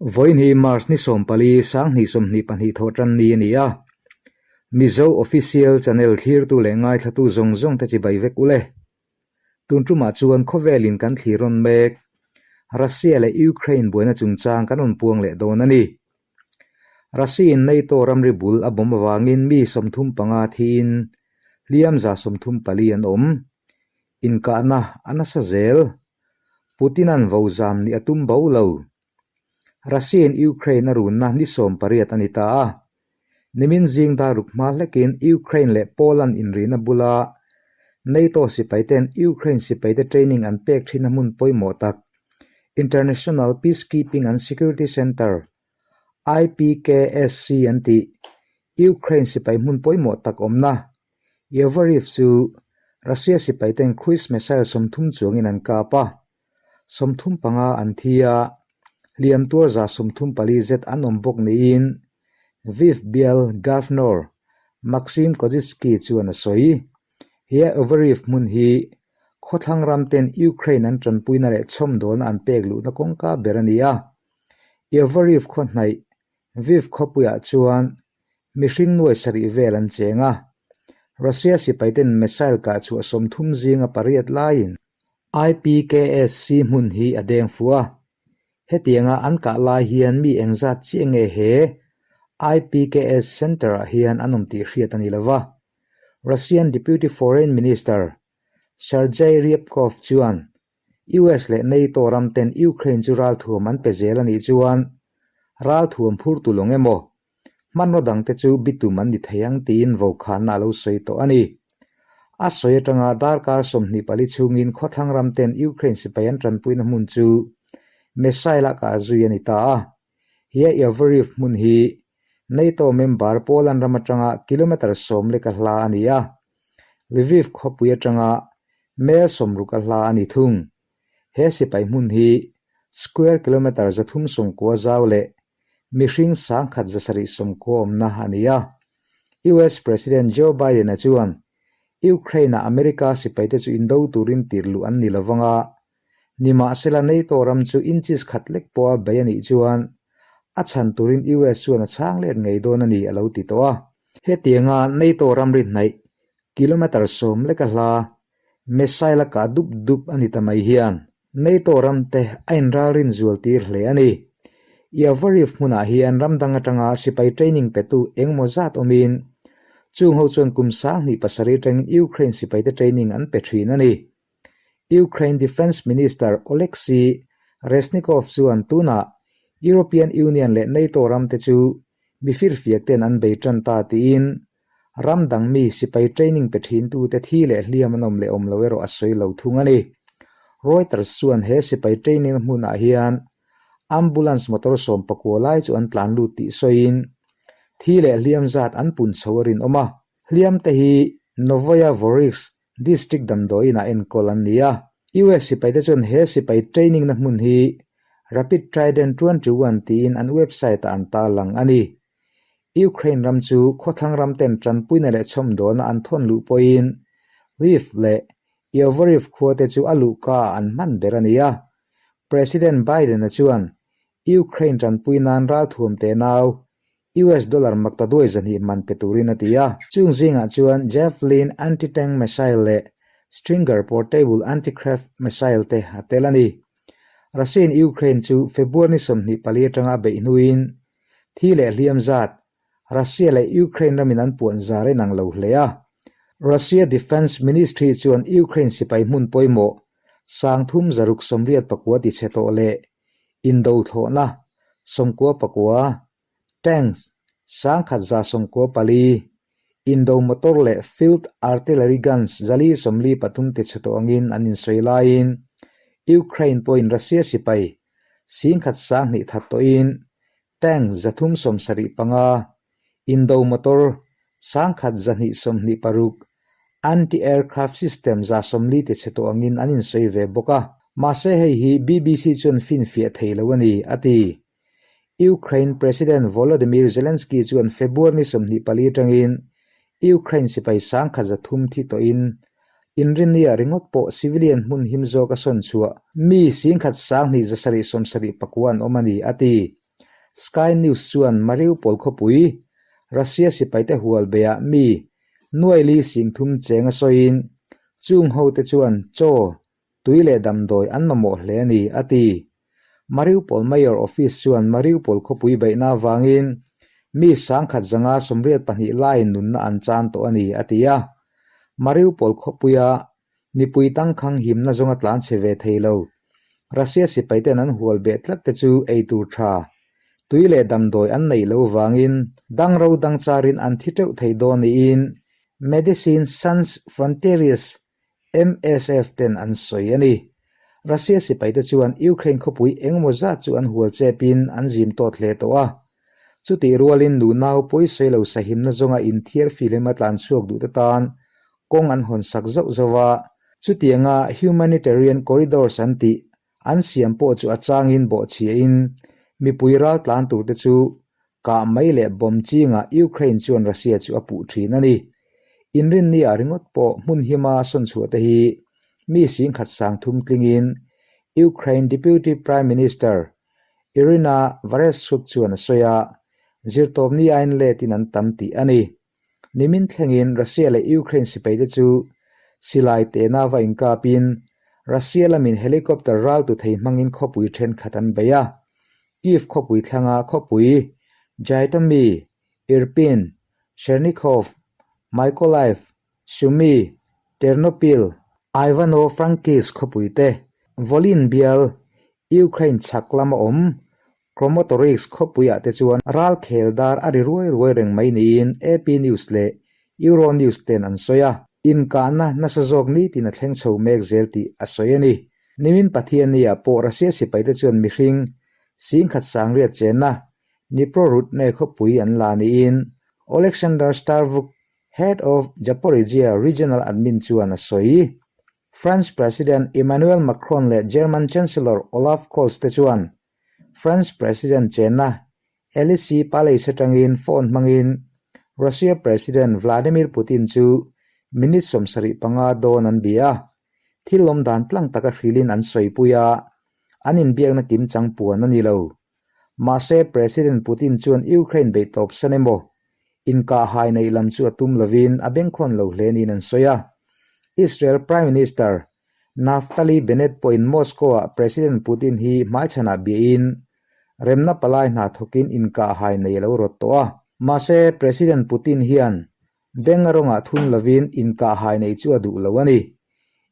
Vawiin hi March ni 14 2022 thawhtan ni a ni a. Mizo Official Channel thlirtu leh ngaithlatu zawng zawng te chibai vek ule. Tun tumah chuan khawvelin kan thlir rawn mek. Russia leh Ukraine buaina chungchang kan rawn puang leh dawn a ni. Russia-in NATO ramri bul a bawm avangin mi 35 thiin hliam 34 an awm. Inkahna a nasa zel. Putin-a'n vozam nih a tum bo lo. Russia-in Ukraine a runna ni 18 a ni ta a. Nimin zing dar ruk hma hlekin Ukraine leh Poland inrihna bula NATO sipaiten Ukraine sipaite training an pek thinna hmun pawimawh tak International Peacekeeping and Security Centre, IPKSC, an tih, Ukraine sipai hmun pawimawh tak awmna Yavoriv chu Russia sipaiten cruise missile 30 chuangin an kap a. 35 an thi a, hliam tuar 34 zet an awm bawk niin Lviv bial Governor Maksym Kozytskyi chuan a sawi. He Yavoriv hmun hi khawthlang ram ten Ukraine an tanpuina leh chhawmdawlna an pek luhna kawngka ber a ni a. Yavoriv khaw hnaih Lviv khawpuiah chuan mihring nuai sarih vel an cheng a. Russia sipaiten missile kah chhuah 30 zinga pariat laiin IPKSC hmun hi a deng fuh a. Hetianga an kah lai hian mi engzat chiah nge he IPKS Centre-ah hian an awm tih hriat a ni lo va. Russian Deputy Foreign Minister Sergei Ryabkov chuan US leh NATO ram ten Ukraine chu ralthuam an pe zel a nih chuan ralthuam phur tu lawng emaw Hmanraw dangte chu bitum an ni thei ang tiin vokhanna a lo sawi tawh a ni. A sawi atanga darkar 24 chhungin khawthlang ram ten Ukraine sipai an tanpuina hmun chu missile a kah zui a ni ta a. He Yavoriv hmun hi NATO member Poland ram atanga kilometre 10 leka hla a ni a, Lviv khawpui atanga mel 60 a hla a ni thung. He sipai hmun hi square kilometre 390 zau leh mihring 1790 awmna a ni a. US President Joe Biden-a chuan Ukraine-ah America sipaite chu indo turin tir luh an ni lovang a, nimahsela NATO ram chu inches khat lek pawha bei a nih chuan a chhan turin US chuan a chhang let ngei dawn a ni a lo ti tawh a. Hetianga NATO ramri hnaih kilometre 10 leka hla missile a kah dup dup a ni ta mai hian NATO ramte a inralrin zual tir hle a ni. Yavoriv hmunah hian ram dang atanga sipai training petu engemaw zat awmin chung ho chuan kum 2007 atangin Ukraine sipaite training an pe thin a ni. Ukraine Defence Minister Oleksiy Reznikov chuan tunah European Union leh NATO ramte chu mi firfiak ten an bei tan ta tiin Ram dang mi sipai training pe thintute thi leh hliam an awm leh awm lo erawh a sawi lo thung a ni. Reuters chuan he sipai training na hmunah hian ambulance motor 19 lai chu an tlan lut tih sawiin thi leh hliam zat an pun chho a rinawm a. Hliam te hi Novoye Vorysk district damdawiinah enkawl an ni a. US sipaite chuan he sipai training na hmun hi Rapid Trident 21 tiin an website-ah an tarlang a ni. Ukraine ram chu khawthlang ram ten tanpuina leh chhawmdawlna an thawn luh pawhin Lviv leh Yavoriv khua te chu a luhka ah an hman ber a ni a. President Biden-a chuan Ukraine tanpui nan ralthuam te nau US dollar maktaduai 200 man pe turin a ti a. Chung zingah chuan Javelin anti-tank missile leh Stinger portable anti-craft missile te a tel a ni. Russia-in Ukraine chu February ni 24 atanga a beih hnuin Thi leh hliam zat, Russia leh Ukraine ramin an puan zar in ang lo hle a. Russia Defence Ministry chuan Ukraine sipai hmun pawimawh 3689 ti chhe tawh leh indo thlawhna 99, tanks 1194, indo motor leh field artillery guns 443 ti chhe tawh angin an insawi laiin Ukraine pawhin Russia sipai 10,200 that tawhin tank 375, indo motor 1226, anti-aircraft system 140 ti chhe tawh angin an insawi ve bawk a. Mahse hei hi BBC chuan finfiah thei lo a ni, a ti. Ukraine President Volodymyr Zelensky chuan February ni 24 atangin Ukraine sipai 1300 thi tawhin inrinnia ringawt pawh civilian hmun him zawk a sawn chhuah mi 10,279 an awm a ni, a ti. Sky News chuan Mariupol khawpui, Russia sipaite hual beiah mi nuai li 30 cheng a sawiin chung hote chuan chaw, tui leh damdawi an mamawh hle a ni, a ti. Mariupol Mayor Office chuan Mariupol khawpui beihna avangin mi 1182 laiin nunna an chan tawh a ni, a ti a. Mariupol khawpuia mipui tangkhang himna zawnga tlan chhe ve thei lo, Russia sipaiten an hual beh tlat te chu ei tur tha, tui leh damdawi an neih loh vangin dangro dangcharin an thi teuh thei dawn niin Medecines Sans Frontieres MSF ten an sawi a ni. Russia sipaite chuan Ukraine khawpui engemaw zat chu an hual chepin an zim tawt hle tawh a. Chutih rualin nunau pawisawi lo sahimna zawnga inthiar filem a tlan chhuak duhte tan kawng an hawn sak zauh zauh a. Chutianga humanitarian corridors an tih an siam pawh chu a changin bawhchhiahin mipui ral tlan turte chu Kah mai leh bawm chingah Ukraine chuan Russia chu a puh thin a ni. Inrinni-ah ringawt pawh hmun hima sawn chhuah te hi mi 10,030 tlingin Ukraine Deputy Prime Minister Iryna Vereshchuk chuan a sawi a, zirtawpni aiin letin an tam tih a ni. Nimin thlengin Russia leh Ukraine sipaite chu silai tehna va inkapin Russia lamin helicopter raltu thei hmangin khawpui thenkhat an bei a. Kyiv khawpui thlanga khawpui Zhytomyr, Irpin, Chernikhov, Mykolaiv, Sumy, Ternopil, Ivano-Frankivsk khawpui te, Volyn bial, Ukraine chhak lama awm Kramatorsk khawpuiah te chuan ral khel dar a ri ruai ruai reng mai niin AP News leh Euronews ten an sawi a, inkahna nasa zawk nitin a thleng chho mek zel tih a sawi a ni. Nimin Pathianni-ah pawh Russia sipaite chuan mihring 1800 chenna Dniprorudne khawpui an la niin Oleksandr Starvuk, head of Zaporizhzhia Regional Admin chuan a sawi. France President Emmanuel Macron leh German Chancellor Olaf Scholz te chuan France President chenna Elysee Palace atangin phone hmangin Russia President Vladimir Putin chu minute 75 dawn an bia a, thil awm dan tlang taka hrilhin an sawipui a, an inbiakna kimchang puan a ni lo. Mahse, President Putin chuan Ukraine beih tawp san emaw, inkahhai neih lam chu a tum lovin a bengkhawn lo hle niin an sawi a. Israel Prime Minister Naftali Bennett pawhin Moscow-ah President Putin hi hmaichhanah biahin remna palai hna thawkin inkahhai nei a lo rawt tawh a. Mahse, President Putin hian beng a rawngah thun lovin inkahhai nei chu a duh lo a ni.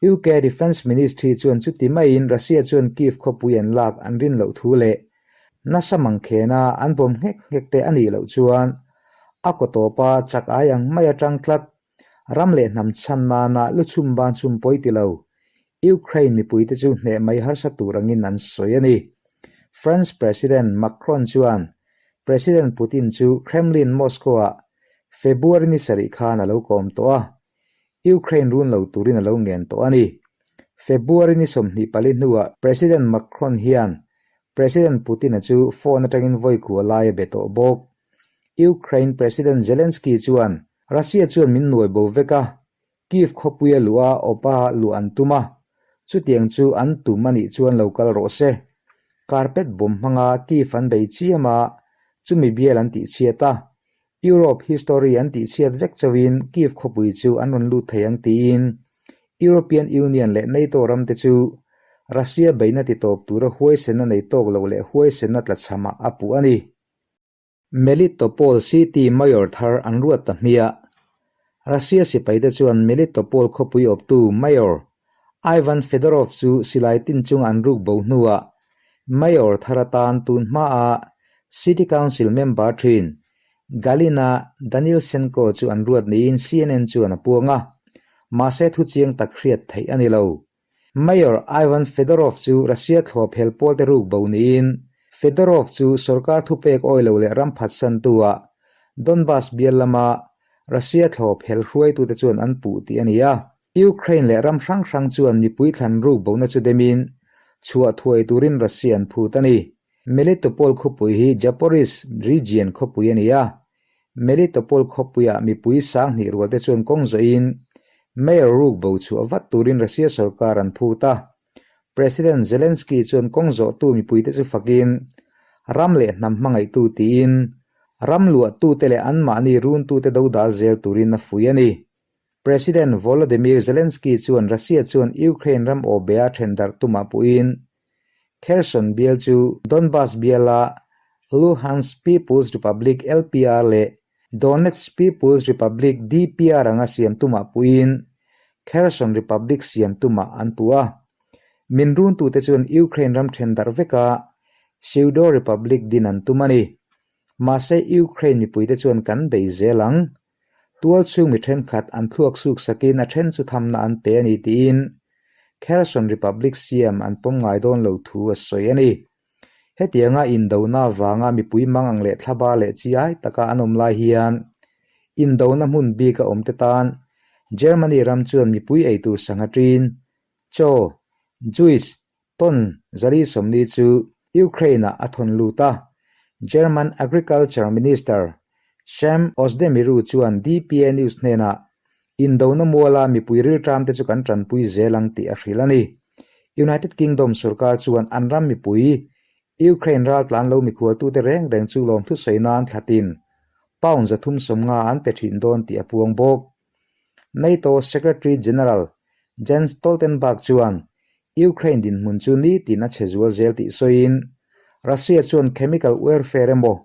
UK Defence Ministry chuan chuti maiin Russia chuan Kyiv khawpui an lak an rin loh thu leh nasa mangkhena an bawm nghek nghek te a nih loh chuan a kaw tawpa chak ai ang mai atang tlat Ram leh hnam chhan nana lu chhum ban chhum pawi ti lo, Ukraine mipuite chu hneh mai harsa tur angin an sawi a ni. France President Macron chuan President Putin chu Kremlin Moscow-ah February ni sarih khan a lo kawm tawh a, Ukraine run lo turin a lo ngen tawh a ni. February ni 24 hnuah President Macron hian President Putin-a chu phone atangin vawi kua lai a be tawh bawk. Ukraine President Zelensky chuan Russia chuan min nuai bo vek a, Kyiv khawpuia luh a awpa luh an tum a, chutiang chu an tum a nih chuan lo kal rawh se. Carpet bomb hmanga Kyiv an bei chiam a, chumi bial an tihchhiat a, Europe history an tihchhiat vek chauhin Kyiv khawpui chu an rawn lut thei ang tiin European Union leh NATO ramte chu Russia beihna titawp tura huaisenna nei tawk loh leh huaisenna tlachhamah a puh a ni. Melitopol City Mayor thar an ruat ta hmiah. Russia sipaite chuan Melitopol khawpui awptu Mayor Ivan Fedorov chu silai tin chunga an ruk bo hnuah Mayor thar atan tun hmaa City Council member thin Galina Danilchenko chu an ruat niin CNN chuan a puang a, mahse thu chiang tak hriat theih a ni lo. Mayor Ivan Fedorov chu Russia thlawp hel pawlte ruk bo niin, Fedorov chu sorkar thupek awi lo leh ram phatsantu-ah Donbas bial lama Russia thlawp hel hruaitute chuan an puh tih a ni a. Ukraine leh ram hrang hrang chuan mipui thlan ruk bona chu demin chhuah thuai turin Russia an phut a ni. Melitopol khawpui hi Zaporizhzhia region khawpui a ni a, Melitopol khawpuiah mipui 2000 rualte chuan kawng zawhin Mayor ruk bo chhuah vat turin Russia sorkar an phut a. President Zelensky chuan kawng zawhtu mipuite chu fakin. Ram leh hnam hmangaihtu tiin ram luahtute leh anmahni runtute dodal zel turin a fuih a ni. President Volodymyr Zelensky chuan Russia chuan Ukraine ram awbea then darh tumah puhin Kherson bial chu Donbas biala Luhansk People's Republic, LPR, leh Donetsk People's Republic, DPR, anga siam tumah puhin Kherson Republic siam tumah an puh a. Min runtute chuan Ukraine ram then darh veka pseudo republic din an tum a ni. Mahse Ukraine mipuite chuan kan bei zel ang. Tual chhung mi thenkhat an thluak suk sakin a then chu thamna an pe a ni tiin Kherson Republic siam an pawm ngai dawn lo thu a sawi a ni. Hetianga indona avanga mipui mang ang leh thlaba leh chi ai taka an awm lai hian indona hmun bika awmte tan Germany ram chuan mipui eitur sangha ṭin Chaw, Juice, ton 440 chu Ukraine-ah a thawn lut a, German Agriculture Minister Cem Ozdemiru chuan dpa News hnenah indona muala mipui rilṭamte chu kan ṭanpui zel ang tih a hrilh a ni. United Kingdom sorkar chuan an ram mipui Ukraine raltlan lo mikhualtute reng reng chu lawmthu sawi nan thlatin pound 350 an pe ṭhin dawn tih a puang bawk. NATO Secretary General Jens Stoltenberg chuan Ukraine dinhmun chu nitin a chhe zual zel tih sawiin, Russia chuan chemical warfare emaw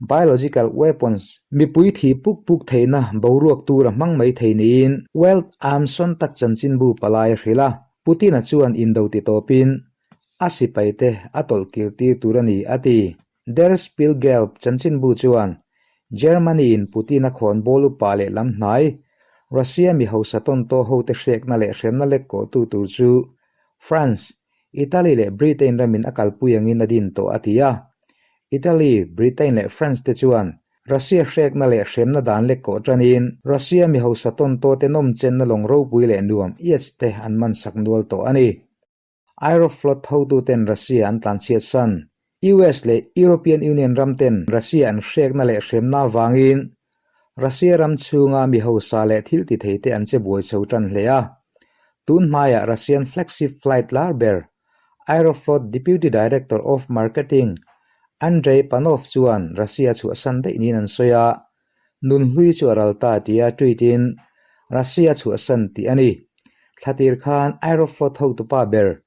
biological weapons mipui thi puk puk theihna boruak tur a hmang mai thei niin Welt am Sonntag chanchinbu palai a hrilh a. Putin-a chuan indo ti tawpin a sipaite a tawlh kir tir tur a ni, a ti. Der Spielgelb chanchinbu chuan Germany-in Putin-a khawn bawl upa leh lam hnai, Russia mi hausa tawn tawh hote hrekna leh hremna lek kawhtu tur chu France, Italy leh Britain ramin a kalpui angin a din tawh a ti a. Italy, Britain leh France te chuan Russia hrekna leh hremna dan lek kawh tanin Russia mi hausa tawn tawhte nawmchenna lawng ropui leh nuam yachts te an mansak nual tawh a ni. Aeroflot hotuten Russia an tlanchhiat san. US leh European Union ramten Russia an hrekna leh hremna avangin Russia ram chhunga mi hausa leh thil ti theite an che buai chho tan hle a. Tun hmaiah Russian flagship flight lar ber Aeroflot Deputy Director of Marketing Andrei Panov chuan Russia chhuahsan daih niin an sawi a, Nunhlui chu a ral ta tia tweet-in Russia chhuahsan tih a ni. Thlatir khan Aeroflot hotupa ber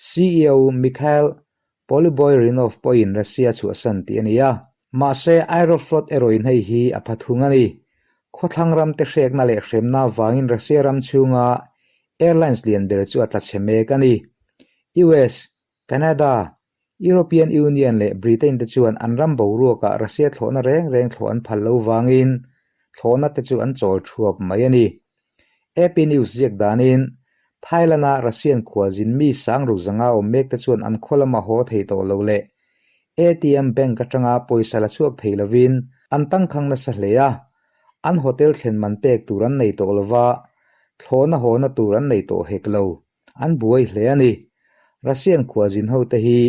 CEO Mikhail Poluboyrinov pawhin Russia chhuahsan tih a ni a. Mahse, Aeroflot erawhin hei hi a pha thung a ni. Khawthlang ramte hrekna leh hremna avangin Russia ram chhunga airlines lian ber chu a tla chhe mek a ni. US, Canada, European Union leh Britain te chuan an ram boruakah Russia thlawhna reng reng thlawh an phal lo vangin thlawhna te chu an chawl thuap mai a ni. AP News ziak danin Thailand-a Russian khualzin mi sang ruk zanga awm mek te chuan an khaw lama haw thei tawh lo leh ATM bank atanga pawisa la chhuak thei lovin an tangkhang nasa hle a, an hotel thlen man pek tur an nei tawh lova, thlawhna hawna tur an nei tawh hek lo. An buai hle a ni. Russian khualzin hote hi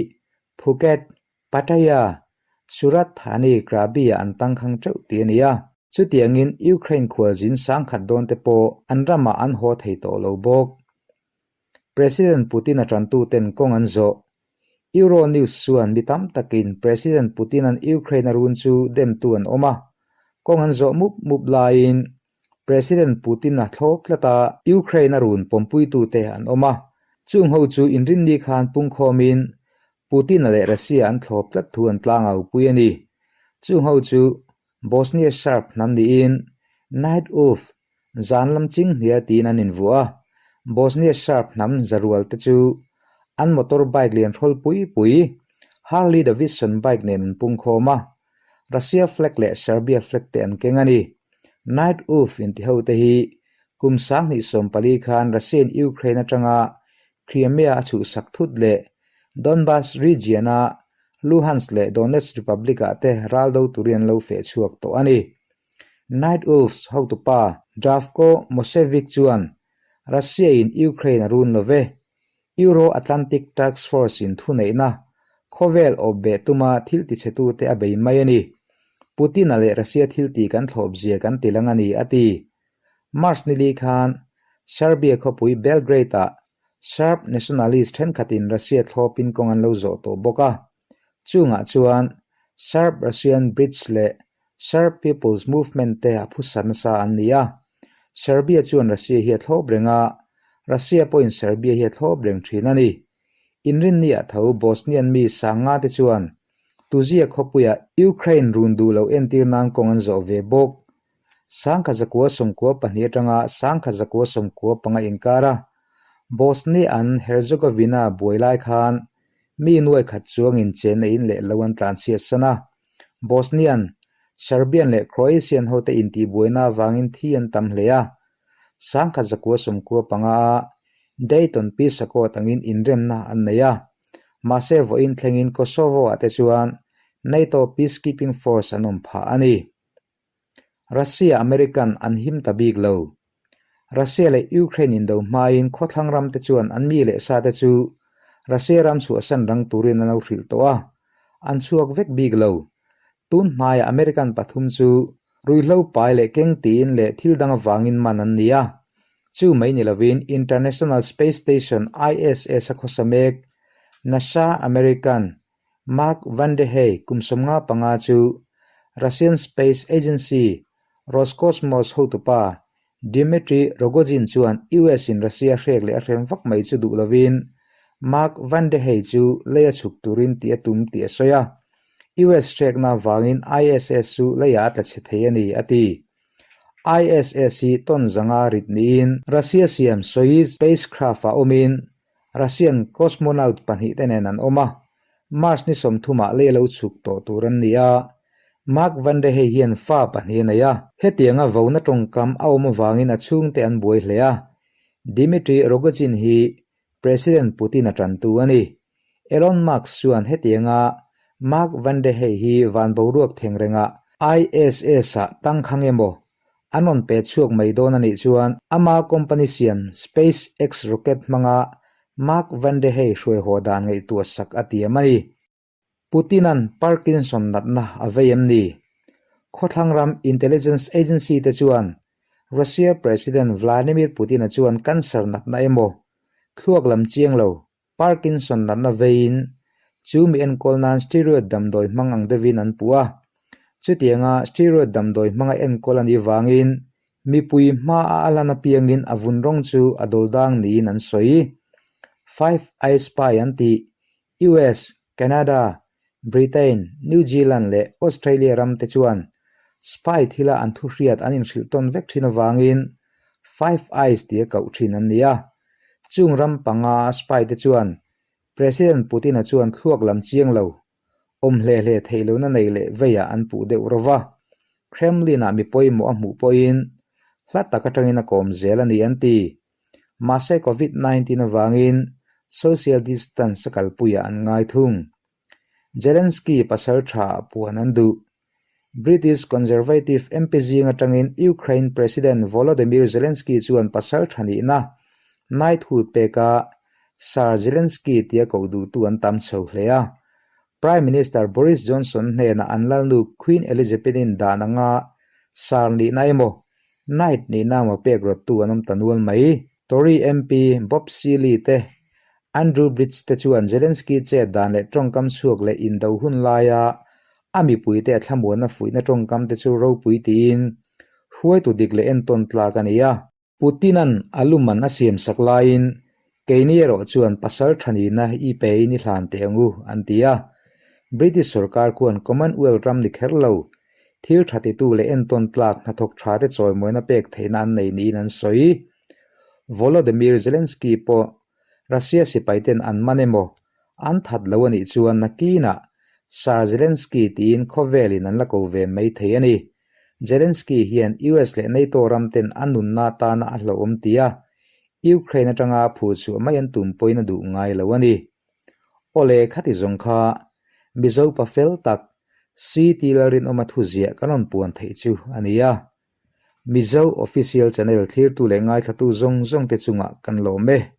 Phuket, Pattaya, Surat Thani, Krabi-ah an tangkhang teuh tih a ni a. Chutiangin Ukraine khualzin sangkhat dawnte pawh an ramah an haw thei tawh lo bawk. President Putin-a tantuten kawng an zawh. Euronews chuan mi tam takin President Putin-a'n Ukraine a run chu demtu an awm a, kawng an zawh mup mup laiin President Putin-a thlawp tlat a, Ukraine a run pawmpuitute an awm a, chung ho chu inrinni khan pungkhawmin Putin-a leh Russia an thlawp tlat thu an tlangau pui a ni. Chung ho chu Bosnia Serb hnam niin Night Wolf, zan lam ching hnia tiin an invuah a, Bosnia Serb hnam zarual te chu an motor bike lian hrawl pui pui Harley Davidson bike nen an pungkhawm a, Russia flag leh Serbia flag te an keng a ni. Night Wolf inti ho te hi kum 2014 khan Russia-in Ukraine atanga Crimea a chhuhsak thut leh Donbas region-a Luhansk leh Donetsk Republic-ah te ral do turin an lo feh chhuak tawh a ni. Night Wolves hotupa Zdravko Milosevic chuan Russia-in Ukraine a run lo ve, Euro-Atlantic Task Force-in thuneihna khawvel awp beh tuma thil tichhetute a bei mai a ni. Putin-a leh Russia thiltih kan thlawpzia kan ti lang a ni, a ti. March nili khan Serbia khawpui Belgrade-ah Serb nationalist thenkhatin Russia thlawpin kawng an lo zawh tawh bawk a. Chungah chuan Serb-Russian Bridge leh Serb People's Movement te a phusa nasa an ni a. Serbia chuan Russia hi a thlawp reng a, Russia pawhin Serbia hi a thlawp reng thin a ni. Inrinni-ah tho Bosnian mi sanga te chuan Tuzia khawpuia Ukraine run duh loh entir nan kawng an zawh ve bawk. Sangkha zakua 92 atanga sangkha zakua 95 inkar a, Bosnia-an Herzegovina buai lai khan mi nuai khat chuangin chenna in leh lo an tlanchhiat san a. Bosnian, Serbian leh Croatian hote intihbuaina avangin thi an tam hle a. Sangkhat zakua 95 a Dayton Peace Accord angin inremna an nei a. Mahse vawiin thlengin Kosovo-ah te chuan NATO peacekeeping force an awm phah a ni. Russia American an him ta bik lo. Russia leh Ukraine indo hmain khawthlang ram te chuan an mi leh sa te chu Russia ram chhuahsan rang turin an lo hrilh tawh a, an chhuak vek bik lo. Tun hmaiah American pathum chu ruihhlo pai leh keng tiin leh thil dang avangin man an ni a. Chu mai ni lovin International Space Station, ISS, a khawsa mek NASA American Mark Vande Hei kum 55 chu Russian Space Agency, Roscosmos hotupa Dmitry Rogozin chuan US in Russia hrek leh a hrem vak mai chu duh lovin Mark Vande Hei chu lei a chhuk turin tih a tum tih a sawi a. US hrekna avangin ISS chu leiah a tla chhe thei a ni, a ti. ISS hi tawn zanga rit niin Russia siam Soyuz spacecraft-ah awmin Russian cosmonaut pahnihte nen an awm a, March ni 30 ah lei a lo chhuk tawh tur an ni a. Mark Vande Hei hian fa pahnih a nei a, hetianga vona tawngkam a awm avangin a chhungte an buai hle a. Dmitry Rogozin hi President Putin a tantu a ni. Elon Musk chuan hetianga Mark Vande Hei hi van boruak theng rengah ISS-ah tangkhang emaw an rawn pe chhuak mai dawn a nih chuan ama company siam SpaceX rocket hmanga Mark Vande Hei hruai haw dan ngaihtuah sak a tiam a ni. Putin-a'n Parkinson natna a vei em ni? Khawthlang ram intelligence agency te chuan Russia President Vladimir Putin-a chuan cancer natna emaw thluak lam chiang lo Parkinson natna veiin chu mi enkawl nan steroid damdawi hmang ang deuhin an puh a. Chutianga steroid damdawi hmanga enkawl a nih vangin mipui hmaa a lan apiangin a vun rawng chu a dawl dang niin an sawi. Five Eyes Spy an tih US, Canada, Britain, New Zealand leh Australia ram te chuan spy thila an thuhriat an inhrilh tawn vek thin avangin Five Eyes tia koh thin an ni a. Chung ram panga spy te chuan President Putin-a chuan thluak lam chiang lo, awm hle hle theih lohna nei leh veiah an puh deuh ro va. Kremlin-ah mi pawimawh a hmuh pawhin hla tak atangin a kawm zel a ni an ti. Mahse Covid 19 avangin social distance a kalpuiah an ngai thung. Zelensky pasal tha puan an duh. British Conservative MP zing atangin Ukraine President Volodymyr Zelensky chuan pasal tha nihna knighthood peka Sir Zelensky tia koh duhtu an tam chho hle a. Prime Minister Boris Johnson hnenah an lalnu Queen Elizabeth-in dan anga Sir nihna emaw Knight nihna emaw pek rawttu an awm ta nual mai. Tory MP Bob Seely te Andrew Bridge te chuan Zelensky chet dan leh tawngkam chhuak leh indo hun laia a mipuite a thlamuanna fuihna tawngkam te chu ropui tiin hruaitu dik leh entawn tlak a ni a. Putin-a'n a luman a siamsak laiin keini erawh chuan pasal tha nihna i pein i hlan teh ang u, an ti a. British sorkar khuan Commonwealth ram ni kher lo, thil tha titu leh entawn tlak hnathawk tha te chawimawina pek theihna an nei niin an sawi. Volodymyr Zelensky pawh Russia sipaiten an man emaw an that lo a nih chuan nakinah Sir Zelensky tiin khawvelin an la ko ve mai thei a ni. Zelensky hian US leh NATO ramten a nunna atana a hlauhawm tia Ukraine atanga phur chhuah mai an tum pawhin a duh ngai lo a ni. Awle khati zawng kha Mizo pa fel tak CT Lalrinawma thuziah kan rawn puan theih chu a ni a. Mizo Official Channel thlirtu leh ngaithlatu zawng zawngte chungah kan lawm e.